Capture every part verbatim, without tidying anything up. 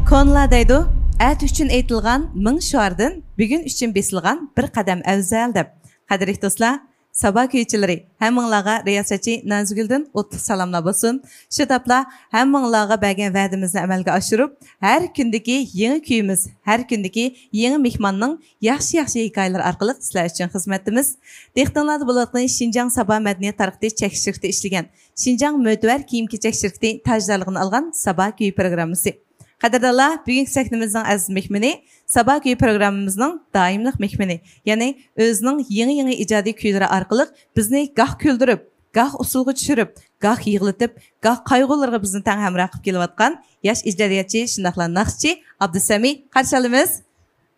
كونىلار دەيدۇ، ئەتە ئۈچۈن ئېيتىلغان مىڭ شوئاردىن بۈگۈن ئۈچۈن بېسىلغان بىر قەدەم ئەۋزەل دەپ. قەدىرلىك دوستلار، سابا كۈيچىلىرى، ھەممىڭلارغا رىياسەتچى نازىگۈلدىن ئوتلۇق سالاملار بولسۇن. شۇ تاپلا ھەممىڭلارغا بەرگەن ۋەدىمىزنى ئەمەلگە ئاشۇرۇپ، ھەر كۈندىكى يېڭى كۈيىمىز، ھەر كۈندىكى يېڭى مېھماننىڭ ياخشى-ياخشى ھېكايىلىرى ئارقىلىق سىلەر ئۈچۈن خىزمەتتىمىز. دىققىتىڭلاردا بولۇۋاتقىنى شىنجاڭ سابا مەدەنىيەت تارقىتىش چەكلىك شىركىتى ئىشلىگەن شىنجاڭ مۆتىۋەر كىيىم-كېچەك شىركىتى تاجدارلىقىنى ئالغان سابا كۈيى پروگراممىسى. قەدىردانلار، بۈگۈنكى سەھنىمىزنىڭ ئەزىز مېھمىنى، سابا كۈيى پروگراممىمىزنىڭ دائىملىق مېھمىنى، يەنى ئۆزىنىڭ يېڭى-يېڭى ئىجادىي كۈيلىرى ئارقىلىق بىزنى گاھ كۈلدۈرۈپ، گاھ ئۇسسۇلغا چۈشۈرۈپ، گاھ يىغلىتىپ، گاھ قايغۇلىرىغا بىزنى تەڭ ھەمراھ قىلىپ كېلىۋاتقان ياش ئىجادىيەتچى، شۇنداقلا ناخشىچى ئابدۇسەمى قارشى ئالىمىز.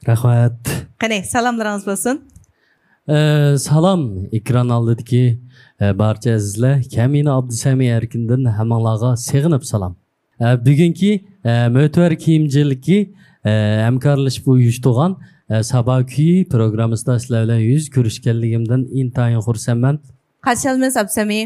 رەھمەت. قېنى، سالاملىرىڭىز بولسۇن. ئە، سالام، ئېكران ئالدىدىكى، ئە، بارچە ئەزىزلەر. كەمىنە ئابدۇسەمى ئەركىندىن ھەممىڭلارغا سېغىنىپ سالام. ئە، بۈگۈنكى، ئە، مۆتىۋەر كىيىمچىلىكى، ئە، ھەمكارلىشىپ ئۇيۇشتۇرغان، ئە، سابا كۈيى پروگراممىسىدا سىلەر بىلەن يۈز كۆرۈشكەنلىكىمدىن ئىنتايىن خۇرسەنمەن. قارشى ئالىمىز ئابدۇسەمى.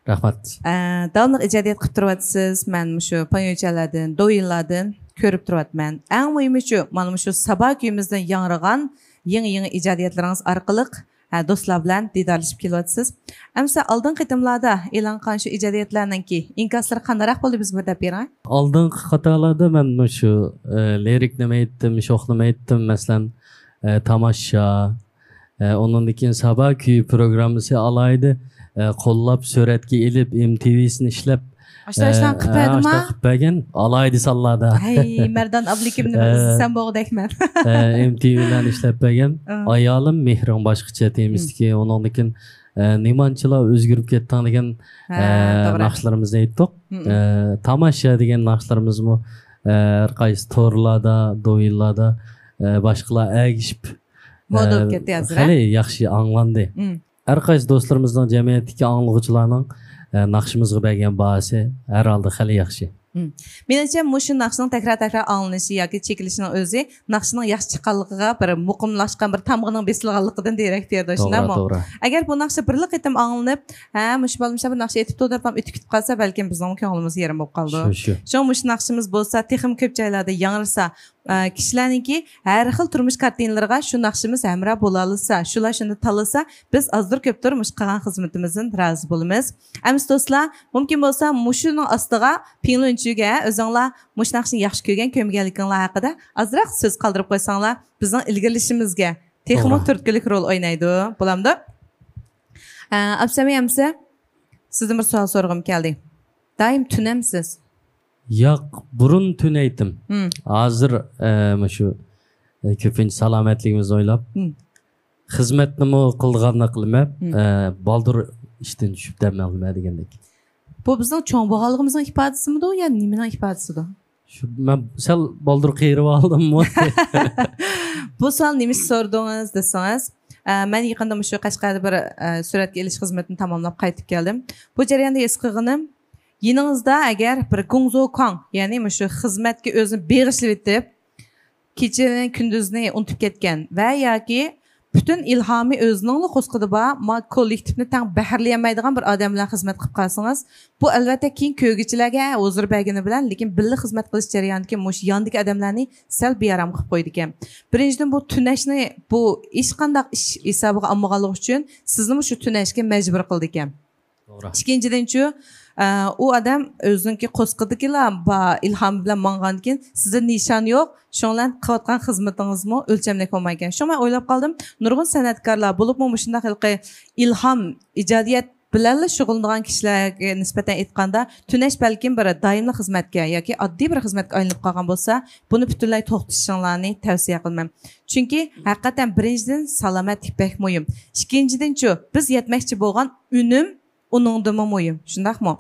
رەھمەت. ئە، داۋاملىق ئىجادىيەت قىلىپ تۇرۇۋاتىسىز. مەن مۇشۇ پانيوچەنلاردىن، دوۋيىنلاردىن كۆرۈپ تۇرۇۋاتىمەن. ئەڭ مۇھىمىچۇ، مانا مۇشۇ سابا كۈيىمىزدىن ياڭرىغان يېڭى-يېڭى ئىجادىيەتلىرىڭىز ئارقىلىق، ئە، دوستلار بىلەن دىدارلىشىپ كېلىۋاتىسىز. ئەمىسە ئالدىنقى قېتىملاردا ئېلان قىلغان شۇ ئىجادىيەتلەرنىڭكى ئىنكاسلىرى قانداقراق بولدى، بىز بىر دەپ بېرىڭە. ئالدىنقى قاتارلاردا مەن مۇشۇ، ئە، لىرىك نېمە ئېيتتىم، شوخ نېمە ئېيتتىم، مەسىلەن، ئە، تاماشا، ئە، ئۇنىڭدىن كېيىن سابا كۈيى پروگراممىسى ئالاھىدە، ئە، قوللاپ سۈرەتكە ئېلىپ، ئېم تى ۋىسىنى ئىشلەپ، ئاشۇنداق ئىشلارنى قىلىپ ئە، بەردىما؟ ئاشۇنداق قىلىپ بەرگەن، ئالاھىدە سانلاردا. ھەي، مەردان ئابلىكىمنى مەن ئە، ئىزدىسەم بولغۇدەكمەن. ئە، ئېم تى ۋى بىلەن ئىشلەپ بەرگەن. ئە. ئايالىم مېھرىڭ باشقىچە تېمىسىدىكى، ئۇنىڭدىن كېيىن، ئە، نېمانچىلا ئۆزگىرىپ كەتتىڭ دېگەن، ھە، ئە، توغرا. ناخشىلىرىمىزنى ئېيتتۇق. مم. ئە، تاماشا دېگەن ناخشىلىرىمىزمۇ، ئە، ھەر قايسى تورلاردا، دوۋيىنلاردا، ئە، باشقىلار ئەگىشىپ، مودا بولۇپ ئە، كەتتى ھازىر، ھە؟ خېلى ياخشى ئاڭلاندى. مم. ھەر قايسى دوستلىرىمىزنىڭ، جەمئىيەتتىكى ئاڭلىغۇچىلارنىڭ، ئە، ناخشىمىزغا بەرگەن باھاسى ھەر ھالدا خېلى ياخشى. مم. مېنىڭچە، مۇشۇ ناخشىنىڭ تەكرار-تەكرار ئاڭلىنىشى ياكى چېكىلىشىنىڭ ئۆزى ناخشىنىڭ ياخشى چىققانلىقىغا بىر مۇقىملاشقان بىر تامغىنىڭ بېسىلغانلىقىدىن دېرەك بېرىدۇ، توغرا، شۇنداقمۇ؟ توغرا. ئەگەر بۇ ناخشا بىرلا قېتىم ئاڭلىنىپ، ھە، مۇشۇ بالىمىشا بىر ناخشا ئېيتىپتۇ دەپلا ئۆتۈپ كېتىپ قالسا، بەلكىم بىزنىڭمۇ كۆڭلىمىز يېرىم بولۇپ قالىدۇ. شۇ، شۇ. شۇڭا مۇشۇ ناخشىمىز بولسا تېخىمۇ كۆپ جايلاردا ياڭرىسا، ئە، كىشىلەرنىڭكى ھەر خىل تۇرمۇش كارتىنىلىرىغا شۇ ناخشىمىز ھەمراھ بولالىسا، شۇلار شۇنى تاللىسا، بىز ئازدۇر كۆپتۇر مۇشۇ قىلغان خىزمىتىمىزدىن رازى بولىمىز. ئەمىسە دوستلار، مۇمكىن بولسا مۇشۇنىڭ ئاستىغا پىڭلۇنچۈگە ئۆزۈڭلار مۇشۇ ناخشىنى ياخشى كۆرگەن، كۆرمىگەنلىكىڭلار ھەققىدە ئازراق سۆز قالدۇرۇپ قويساڭلار، بىزنىڭ ئىلگىرىلىشىمىزگە تېخىمۇ توغرا. تۈرتكىلىك رول ئوينايدۇ. بولامدۇ؟ ئە، ئابسەمى ئەمىسە، سىزدىن بىر سوئال سورىغۇم كەلدى. دائىم تۈنەمسىز؟ ياق، بۇرۇن تۈنەيتتىم. مم. ھازىر، ئە، مۇشۇ، ئە، كۆپىنچە سالامەتلىكىمىزنى ئويلاپ، مم. خىزمەتنىمۇ قىلىدىغاننى قىلىمەن، مم. ئە، بالدۇر ئىشتىن چۈشۈپ دەم ئالىمەن دېگەندەك. بۇ بىزنىڭ چوڭ بولغانلىقىمىزنىڭ ئىپادىسىمىدۇ يا نېمىنىڭ ئىپادىسىدۇ؟ شۇ، مەن سەل بالدۇر قېرىۋالدىممۇ؟ بۇ سوئال نېمىشقا سورىدىڭىز دېسىڭىز، ئە، مەن يېقىندا مۇشۇ قەشقەردە بىر، ئە، سۈرەتكە ئېلىش خىزمىتىنى تاماملاپ قايتىپ كەلدىم. بۇ جەرياندا ھېس قىلغىنىم، يېنىڭىزدا ئەگەر بىر گۇڭزۇ كاڭ، يەنى مۇشۇ خىزمەتكە ئۆزىنى بېغىشلىۋېتىپ، كېچىنى كۈندۈزنى ئۇنتۇپ كەتكەن ۋە ياكى پۈتۈن ئىلھامى ئۆزىنىڭلا قورسىقىدا بار، ما كوللېكتىپنى تەڭ بەھرىلىيەلمەيدىغان بىر ئادەم بىلەن خىزمەت قىلىپ قالسىڭىز، بۇ ئەلۋەتتە كېيىن كۆرگۈچىلەرگە ھۇزۇر بەرگىنى بىلەن، لېكىن بىللە خىزمەت قىلىش جەريانىدىكى مۇشۇ ياندىكى ئادەملەرنى سەل بىئارام قىلىپ قويىدىكەن. بىرىنچىدىن، بۇ تۈنەشنى، بۇ ھېچقانداق ئىش ھېسابىغا ئالمىغانلىقى ئۈچۈن سىزنىمۇ شۇ تۈنەشكە مەجبۇر قىلىدىكەن. توغرا. ئىككىنچىدىنچۇ، ئە، ئۇ ئادەم ئۆزىنىڭكى قورسىقىدىكىلا بار ئىلھامى بىلەن ماڭغاندىكىن، سىزدە نىشان يوق، شۇنىڭ بىلەن قىلىۋاتقان خىزمىتىڭىزمۇ ئۆلچەملىك بولمايدىكەن. شۇڭا مەن ئويلاپ قالدىم، نۇرغۇن سەنئەتكارلار، بولۇپمۇ مۇشۇنداق ھېلىقى ئىلھام، ئىجادىيەت بىلەنلا شۇغۇللىنىدىغان كىشىلەرگە نىسبەتەن ئېيتقاندا، تۈنەش بەلكىم بىر دائىملىق خىزمەتكە ياكى ئاددىي بىر خىزمەتكە ئايلىنىپ قالغان بولسا، بۇنى پۈتۈنلەي توختىتىشىڭلارنى تەۋسىيە قىلىمەن. چۈنكى ھەقىقەتەن بىرىنچىدىن، سالامەتلىك بەك مۇھىم. ئىككىنچىدىنچۇ، بىز يەتمەكچى بولغان ئۈنۈم ئۇنىڭدىنمۇ مۇھىم، شۇنداقمۇ؟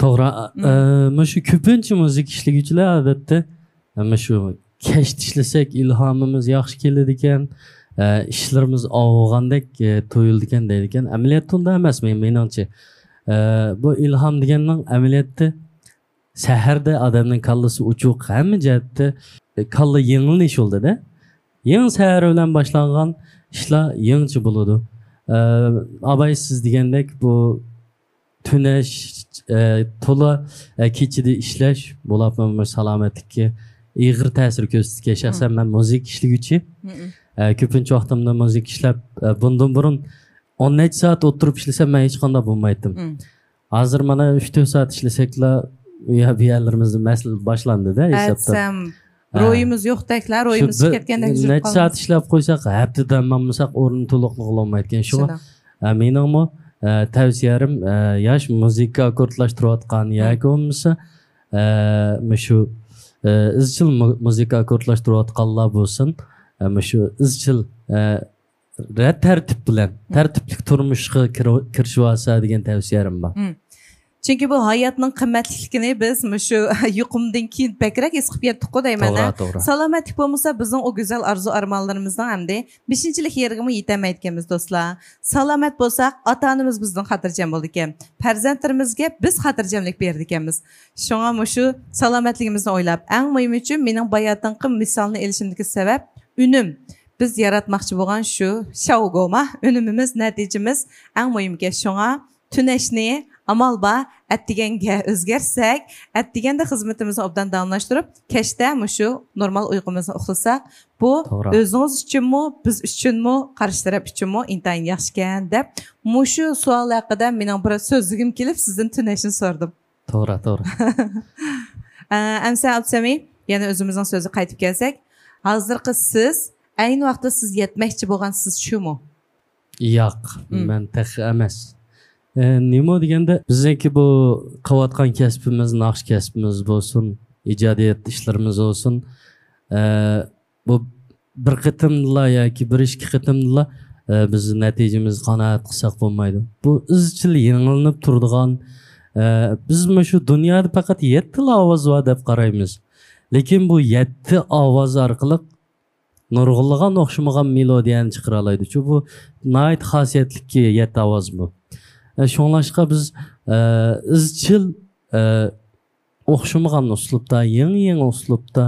توغرا. مم. ئە، مۇشۇ كۆپىنچە مۇزىكا ئىشلىگۈچىلەر، ئادەتتە، ئە، مۇشۇ كەچتە ئىشلىسەك، ئىلھامىمىز ياخشى كېلىدىكەن، ئە، ئىشلىرىمىز ئاۋۇغاندەك، ئە، تۇيۇلىدىكەن دەيدىكەن. ئەمەلىيەتتە ئۇنداق ئەمەس، مېنىڭچە. ئە، بۇ ئىلھام دېگەننىڭ ئەمەلىيەتتە سەھەردە ئادەمنىڭ كاللىسى ئوچۇق، ھەممە جەھەتتە، ئە، كاللا يېڭىلىنىش يولىدا-دە. يېڭى سەھەر بىلەن باشلانغان ئىشلار يېڭىچە بولىدۇ. ئە، ئاباي سىز دېگەندەك بۇ تۈنەش، ئە، تولا، ئە، كېچىدە ئىشلەش، بولۇپمۇ سالامەتلىككە ئېغىر تەسىر كۆرسىتىدىكەن. شەخسەن مەن مۇزىكا ئىشلىگۈچى. ئە، كۆپىنچە ۋاقتىمدا مۇزىكا ئىشلەپ، ئە، بۇندىن بۇرۇن ئون نەچچە سائەت ئولتۇرۇپ ئىشلىسەم، مەن ھېچقانداق بولمايتتىم. ھازىر مانا ئۈچ تۆت سائەت ئىشلىسەكلا، ئۇ يەر بۇ يەرلىرىمىزدە مەسىلە باشلاندىدا، ھېسابتا. ئەتسەم، ھە. روھىمىز يوقتەكلا، شۇ روھىمىز بىر چۈشۈپ كەتكەندەك يۈزۈپ نەچچە سائەت قالىمىز. ئىشلەپ قويساق، ھەپتە دەم ئالمىساق، ئورنى تولۇقلىغىلى بولمايدىكەن. شۇڭا، شۇنداق. ئە، مېنىڭمۇ، ئە، تەۋسىيەم، ئە، ياش مۇزىكا ئاككوردلاشتۇرۇۋاتقان ياكى بولمىسا، ئە، مۇشۇ، ئە، ئىزچىل مۇ-، مۇزىكا ئاككوردلاشتۇرۇۋاتقانلار بولسۇن، ئە، مۇشۇ ئىزچىل، ئە، رە-، تەرتىپ بىلەن، تەرتىپلىك تۇرمۇشقا كىرىۋ-، كىرىشىۋالسا دېگەن تەۋسىيەم بار. چۈنكى بۇ ھاياتنىڭ قىممەتلىكلىكىنى بىز مۇشۇ يۇقۇمدىن كېيىن بەكرەك ھېس قىلىپ يەتتۇققۇ دەيمەن، توغرا، ھە؟ توغرا. سالامەتلىك بولمىسا، بىزنىڭ ئۇ گۈزەل ئارزۇ ئارمانلىرىمىزنىڭ ئەمدى بېشىنچىلىك يېرىگىمۇ يېتەلمەيدىكەنمىز، دوستلار. سالامەت بولساق، ئاتا-ئانىمىز بىزدىن خاتىرجەم بولىدىكەن. پەرزەنتلىرىمىزگە بىز خاتىرجەملىك بېرىدىكەنمىز. شۇڭا مۇشۇ سالامەتلىكىمىزنى ئويلاپ، ئەڭ مۇھىمى ئۈچۈن مېنىڭ باياتىنقى مىسالنى ئېلىشىمدىكى سەۋەب ئۈنۈم. بىز ياراتماقچى بولغان شۇ شاۋگوما ئۈنۈمىمىز، نەتىجىمىز ئەڭ مۇھىمكەن. شۇڭا تۈنەشنى ئامال بار ئەتىگەنگە ئۆزگەرتسەك، ئەتىگەندە خىزمىتىمىزنى ئوبدان داۋاملاشتۇرۇپ، كەچتە مۇشۇ نورمال ئۇيقۇمىزنى ئۇخلىساق، بۇ توغرا. ئۆزىڭىز ئۈچۈنمۇ، بىز ئۈچۈنمۇ، قارشى تەرەپ ئۈچۈنمۇ ئىنتايىن ياخشىكەن دەپ، مۇشۇ سوئال ھەققىدە مېنىڭ بىر سۆزلىگۈم كېلىپ، سىزدىن تۈنەشنى سورىدىم. توغرا، توغرا. ئە، ئەمسە ئابدۇسەمى، يەنە ئۆزىمىزنىڭ سۆزىگە قايتىپ كەلسەك، ھازىرقى سىز، ئەينى ۋاقىتتا سىز يەتمەكچى بولغان سىز شۇمۇ؟ ياق، مم. مەن تېخى ئەمەس. ئە، نېمە دېگەندە، بىزنىڭكى بۇ قىلىۋاتقان كەسپىمىز، ناخشا كەسپىمىز بولسۇن، ئىجادىيەت ئىشلىرىمىز بولسۇن، ئە، بۇ بىر قېتىمدىلا ياكى بىر ئىككى قېتىمدىلا، ئە، بىز نەتىجىمىزگە قانائەت قىلساق بولمايدۇ. بۇ ئىزچىل يېڭىلىنىپ تۇرىدىغان، ئە، بىز مۇشۇ دۇنيادا پەقەت يەتتىلا ئاۋاز بار دەپ قارايمىز. لېكىن بۇ يەتتە ئاۋاز ئارقىلىق نۇرغۇنلىغان ئوخشىمىغان مېلودىيەنى چىقىرالايدۇ. چۈنكى بۇ ناھايىتى خاسىيەتلىك يەتتە ئاۋاز بۇ. ئە، شۇڭلاشقا بىز، ئە، ئىزچىل، ئە، ئوخشىمىغان ئۇسلۇبتا، يېڭى-يېڭى ئۇسلۇبتا،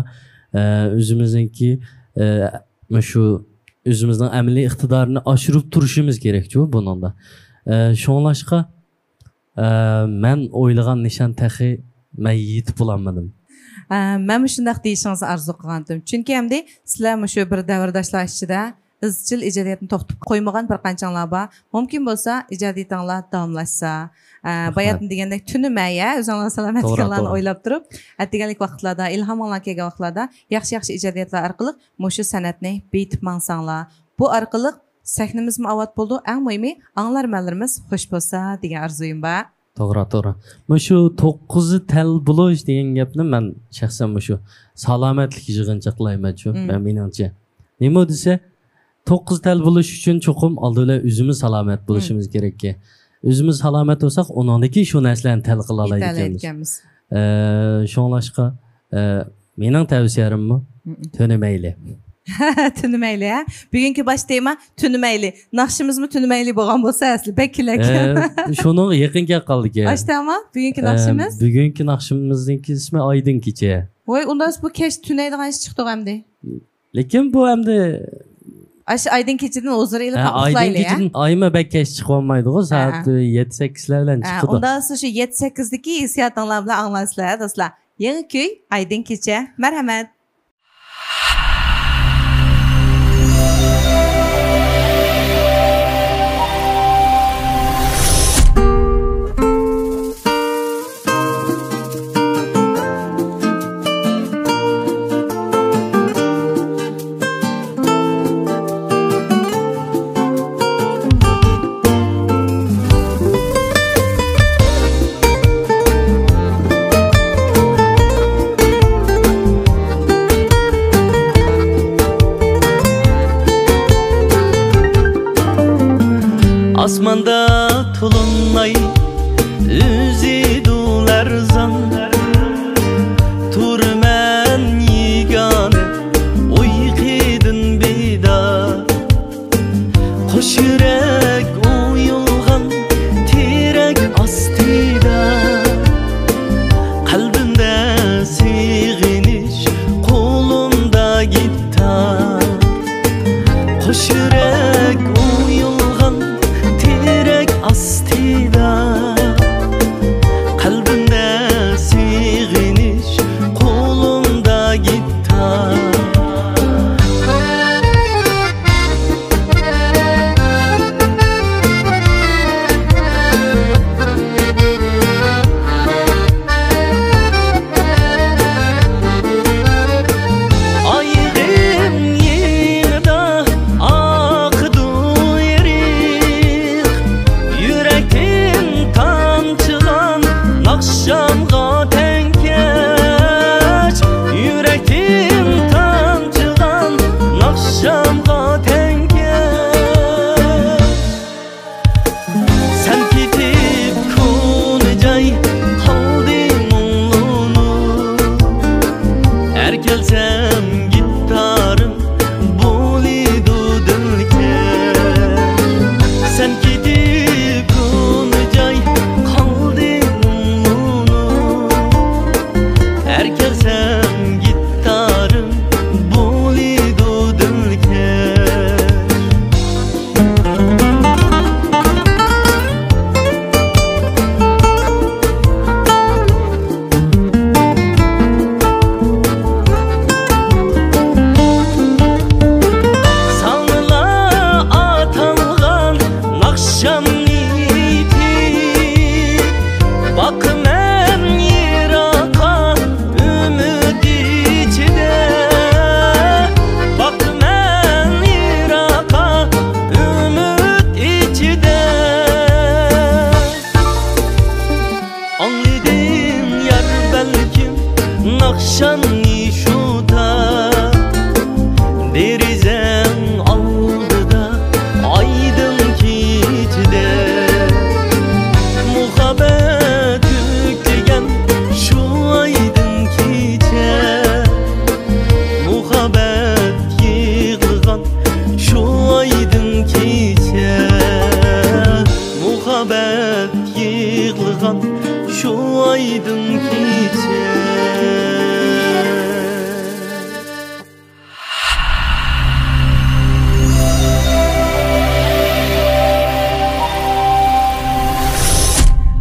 ئە، ئۆزىمىزنىڭكى، ئە، مۇشۇ ئۆزىمىزنىڭ ئەمەلىي ئىقتىدارىنى ئاشۇرۇپ تۇرۇشىمىز كېرەكچۇ بۇنىڭدا. ئە، شۇڭلاشقا، ئە، مەن ئويلىغان نىشان تېخى مەن يېتىپ بولالمىدىم. ئە، مەنمۇ شۇنداق دېيىشىڭىزنى ئارزۇ قىلغانتىم. چۈنكى ئەمدى سىلەر مۇشۇ بىر دەۋرداشلار ئىچىدە ئىزچىل ئىجادىيەتنى توختىتىپ قويمىغان بىر قانچىڭلار بار. مۇمكىن بولسا، ئىجادىيىتىڭلار داۋاملاشسا. ئە، رەھمەت. باياتىن دېگەندەك تۈنۈمەي، ئۆزۈڭلار سالامەتلىكىڭلارنى توغرا، توغرا. ئويلاپ تۇرۇپ، ئەتىگەنلىك ۋاقىتلاردا، ئىلھامىڭلار كەلگەن ۋاقىتلاردا ياخشى-ياخشى ئىجادىيەتلەر ئارقىلىق مۇشۇ سەنئەتنى بېيىتىپ ماڭساڭلار. بۇ ئارقىلىق سەھنىمىزمۇ ئاۋات بولىدۇ، ئەڭ مۇھىمى ئاڭلارمەنلىرىمىز خۇش بولسا دېگەن ئارزۇيۇم بار. توغرا، توغرا. مۇشۇ توققۇزى تەل بولۇش دېگەن گەپنى مەن شەخسەن مۇشۇ سالامەتلىك يىغىنچاقلايمەنچۇ، مم. مەن مېنىڭچە. نېمە دېسە، توققۇز تەل بولۇش ئۈچۈن چوقۇم ئالدى بىلەن ئۆزىمىز سالامەت بولۇشىمىز مم. كېرەككەن. ئۆزىمىز سالامەت بولساق، ئۇنىڭدىكى شۇ نەرسىلەرنى تەل قىلالايدىكەنمىز. يېتەلەيدىكەنمىز. ئە، شۇڭلاشقا، ئە، مېنىڭ تەۋسىيەممۇ مم. تۈنىمەيلى. تۈنىمەيلى، ھە؟ بۈگۈنكى باش تېما تۈنىمەيلى. ناخشىمىزمۇ تۈنىمەيلى بولغان بولسا ئەسلى بەك كېلەككەن. ئە، شۇنىڭغا يېقىن كەپ قالدىكەن. باش تېما، بۈگۈنكى ئە، ناخشىمىز؟ بۈگۈنكى ناخشىمىزنىڭكى ئىسمى ئايدىڭ كېچە. ۋاي، ئۇنداق بۇ كەچ تۈنەيدىغان ئىش چىقتىغۇ ئەمدى. لېكىن بۇ ئەمدى ئاشۇ ئايدىڭ كېچىدىن ھۇزۇر ئېلىپ ھە، ئايدىڭ ئۇخلايلى، ھە؟ كېچىدىن ئايمۇ بەك كەچ چىقىۋالمايدىغۇ، ھە، سائەت ھە. يەتتە سەككىزلەر بىلەن ھە، چىقىدۇ. ئۇنداق بولسا شۇ يەتتە سەككىزدىكى ھېسسىياتىڭلار بىلەن ئاڭلايسىلەر، دوستلار. يېڭى كۈي، ئايدىڭ كېچە. مەرھەمەت. ئاسماندا تولۇن ئاي، ئۆزى دولارزان. تۇرىمەن يېگانە ئۇيقۇدىن بىدار. قوش يۈرەك ئويۇلغان تېرەك ئاستىدا. قەلبىمدە سېغىنىش، قولۇمدا گىتار. قوش يۈرەك ئويۇلغان تېرەك ئاستىدا. ئەر كەلسەم گىتارىم بولىدۇ دىلكەش. سەن كېتىپ كونا جاي قالدى مۇڭلۇنۇپ. ئەر كەلسەم گىتارىم بولىدۇ دىلكەش. ساڭىلا ئاتالغان ناخشامنى ئېيتىپ، باقىمەن يىراققا ئۈمىد ئىچىدە، باقىمەن يىراققا ئۈمىد ئىچىدە. ئاڭلىدىم يار بەلكىم ناخشامنى شۇ تاڭ، دېرىزەڭ ئالدىدا ئايدىڭ كېچىدە. مۇھەببەت كۆكلىگەن شۇ ئايدىڭ كېچە، مۇھەببەت يىغلىغان شۇ ئايدىڭ كېچە، مۇھەببەت يىغلىغان شۇ ئايدىڭ كېچە.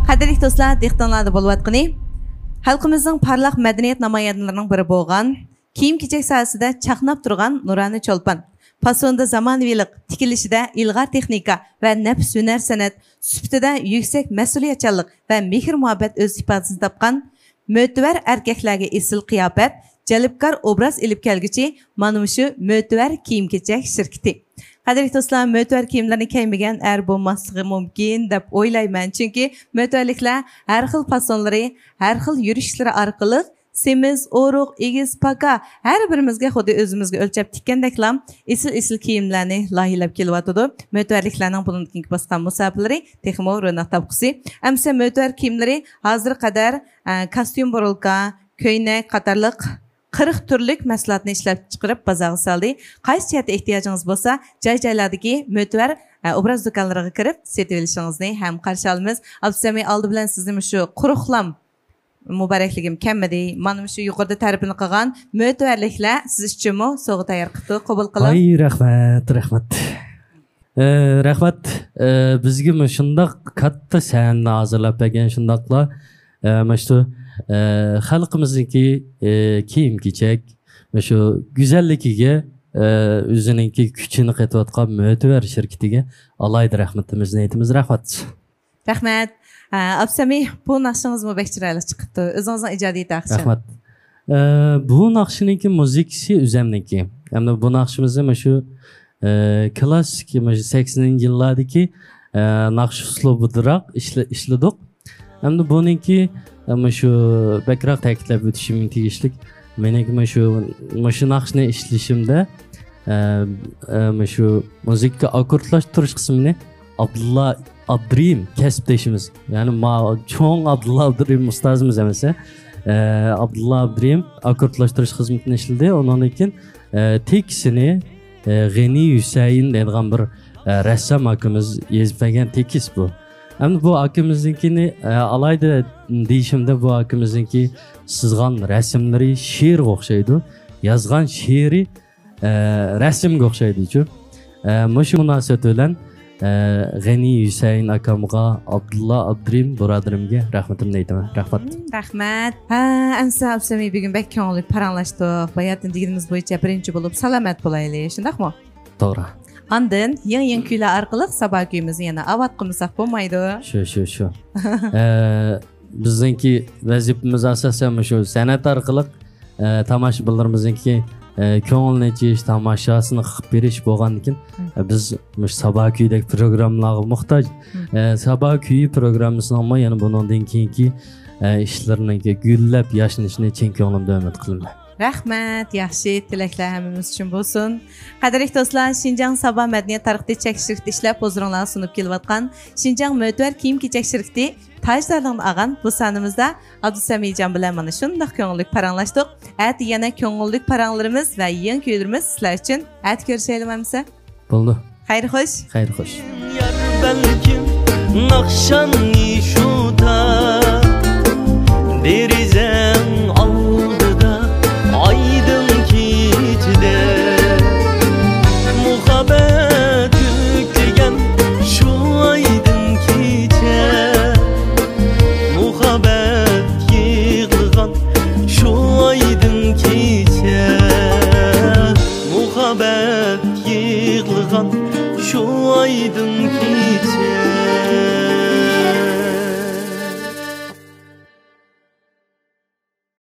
قەدىرلىك دوستلار، دىققىتىڭلاردا بولۇۋاتقىنى، خەلقىمىزنىڭ پارلاق مەدەنىيەت نامايەندىلىرىنىڭ بىرى بولغان، كىيىم-كېچەك ساھەسىدە چاقناپ تۇرغان نۇرانە چولپان. پاسوندا زامانىۋىلىق، تىكىلىشىدە ئىلغار تېخنىكا ۋە نەپىس ھۈنەر سەنئەت، سۈپىتىدە يۈكسەك مەسئۇلىيەتچانلىق ۋە مېھىر-مۇھەببەت ئۆز ئىپادىسىنى تاپقان، مۆتىۋەر ئەركەكلەرگە ئېسىل قىياپەت، جەلپكار ئوبراز ئېلىپ كەلگۈچى مانا مۇشۇ مۆتىۋەر كىيىم-كېچەك شىركىتى. قەدىرلىك دوستلار، مۆتىۋەر كىيىملىرىنى كىيمىگەن ئەر بولماسلىقى مۇمكىن دەپ ئويلايمەن، چۈنكى مۆتىۋەرلىكلەر ھەر خىل پاسونلىرى، ھەر خىل يۈرۈشلىرى ئارقىلىق سېمىز، ئورۇق، ئېگىز، پاكا، ھەر بىرىمىزگە خۇددى ئۆزىمىزگە ئۆلچەپ تىككەندەكلا ئېسىل-ئېسىل كىيىملەرنى لايىھەلەپ كېلىۋاتىدۇ. مۆتىۋەرلىكلەرنىڭ بۇنىڭدىن كېيىنكى باسقان مۇساپىلىرى تېخىمۇ روناق تاپقۇسى. ئەمىسە مۆتىۋەر كىيىملىرى ھازىرغا قەدەر، ئە، كاستيۇم، بۇرۇلكا، كۆينەك قاتارلىق قىرىق تۈرلۈك مەھسۇلاتنى ئىشلەپچىقىرىپ بازارغا سالدى. قايسى جەھەتتە ئېھتىياجىڭىز بولسا، جاي-جايلاردىكى مۆتىۋەر، ئە، ئوبراز دۇكانلىرىغا كىرىپ سېتىۋېلىشىڭىزنى ھەم قارشى ئالىمىز. ئابدۇسەمى، ئالدى بىلەن سىزنى مۇشۇ قۇرۇقلام مۇبارەكلىكىم كەلمىدى. مانا مۇشۇ يۇقىرىدا تەرىپىنى قىلغان مۆتىۋەرلىكلەر سىز ئۈچۈنمۇ سوۋغا تەييار قىپتۇ، قوبۇل قىلىڭ. ۋاي، رەھمەت، رەھمەت. ئە، رەھمەت. ئە، بىزگە مۇشۇنداق كاتتا سەھنىنى ھازىرلاپ بەرگەن، شۇنداقلا، ئە، مۇشۇ، ئە، خەلقىمىزنىڭكى، ئە، كىيىم-كېچەك، مۇشۇ گۈزەللىكىگە، ئە، ئۆزىنىڭكى كۈچىنى قېتىۋاتقان مۆتىۋەر شىركىتىگە ئالاھىدە رەھمىتىمىزنى ئېيتىمىز. رەھمەت. رەھمەت. ئە، ئابسەمى، بۇ ناخشىڭىزمۇ بەك چىرايلىق چىقىپتۇ. ئۆزىڭىزنىڭ ئىجادىيىتى ھەققىدە. رەھمەت. ئە، بۇ ناخشىنىڭكى مۇزىكىسى ئۆزەمنىڭكى. ئەمدى بۇ ناخشىمىزنى مۇشۇ، ئە، كلاسسىك، مۇشۇ سەكسىنىنچى يىللاردىكى، ئە، ناخشا ئۇسلۇبىدىراق ئىشلە-، ئىشلىدۇق. ئەمدى بۇنىڭكى، ئە، مۇشۇ بەكرەك تەكىتلەپ ئۆتۈشۈم تېگىشلىك. مېنىڭكى مۇشۇ، مۇشۇ ناخشىنى ئىشلىشىمدە، ئە، ئە، مۇشۇ مۇزىكا ئاككوردلاشتۇرۇش قىسمىنى ئابدۇللا ئابدۇرېھىم كەسىپدىشىمىز، يەنى ما-، چوڭ ئابدۇللا ئابدۇرېھىم ئۇستازىمىز ئەمەس، ئە، ئابدۇللا ئابدۇرېھىم ئاككوردلاشتۇرۇش خىزمىتىنى ئىشلىدى. ئۇنىڭدىن كېيىن، ئە، تېكىستىنى، ئە، غېنى ھۈسەيىن دەيدىغان بىر، ئە، رەسسام ئاكىمىز يېزىپ بەرگەن تېكىست بۇ. ئەمدى بۇ ئاكىمىزنىڭكىنى، ئە، ئالاھىدە دېيىشىمدە، بۇ ئاكىمىزنىڭكى سىزغان رەسىملىرى شېئىرغا ئوخشايدۇ، يازغان شېئىرى ئە، رەسىمگە ئوخشايدىچۇ. ئە، مۇشۇ مۇناسىۋەت بىلەن، ئە، غېنى ھۈسەيىن ئاكامغا، ئابدۇللا ئابدۇرېھىم بۇرادىرىمگە رەھمىتىمنى ئېيتىمەن. رەھمەت. مم، رەھمەت. ھە، ئەمىسە ئابسەمى، بۈگۈن بەك كۆڭۈللۈك پاراڭلاشتۇق. باياتىن دېگىنىمىز بويىچە بىرىنچى بولۇپ سالامەت بولايلى، شۇنداقمۇ؟ توغرا. ئاندىن يېڭى-يېڭى كۈيلەر ئارقىلىق سابا كۈيىمىزنى يەنە ئاۋات قىلمىساق بولمايدۇ. شۇ، شۇ، شۇ. ئە، بىزنىڭكى ۋەزىپىمىز ئاساسەن مۇشۇ سەنئەت ئارقىلىق، ئە، تاماشىبىنلىرىمىزنىڭكى، ئە، كۆڭلىنى ئېچىش، تاماشاسىنى قىلىپ بېرىش بولغاندىكىن، مم. ئە، بىز مۇشۇ سابا كۈيىدەك پروگراممىلارغا موھتاج. مم. ئە، سابا كۈيى پروگراممىسىنىڭمۇ يەنە بۇنىڭدىن كېيىنكى، ئە، ئىشلىرىنىڭكى گۈللەپ ياشنىشىنى چىن كۆڭلۈمدىن ئۈمىد قىلىمەن. رەھمەت، ياخشى تىلەكلەر ھەممىمىز ئۈچۈن بولسۇن. قەدىرلىك دوستلار، شىنجاڭ سابا مەدەنىيەت تارقىتىش چەكلىك شىركىتى ئىشلەپ ھۇزۇرۇڭلارغا سۇنۇپ كېلىۋاتقان شىنجاڭ مۆتىۋەر كىيىم كېچەك شىركىتى تاجدارلىقىنى ئالغان بۇ سانىمىزدا ئابدۇسەمىجان بىلەن مانا شۇنداق كۆڭۈللۈك پاراڭلاشتۇق. ئەتە يەنە كۆڭۈللۈك پاراڭلىرىمىز ۋە يېڭى كۈيلىرىمىز سىلەر ئۈچۈن. ئەتە كۆرۈشەيلىمۇ ئەمىسە؟ بولدى. خەير خوش. خەير خوش. يار بەلكىم ناخشا نىشۇدا، دېرىزەڭ ئالدىدا ئايدىڭ كېچىدە. مۇھەببەت كۆكلىگەن شۇ ئايدىڭ كېچە، مۇھەببەت يىغلىغان شۇ ئايدىڭ كېچە، مۇھەببەت يىغلىغان شۇ ئايدىڭ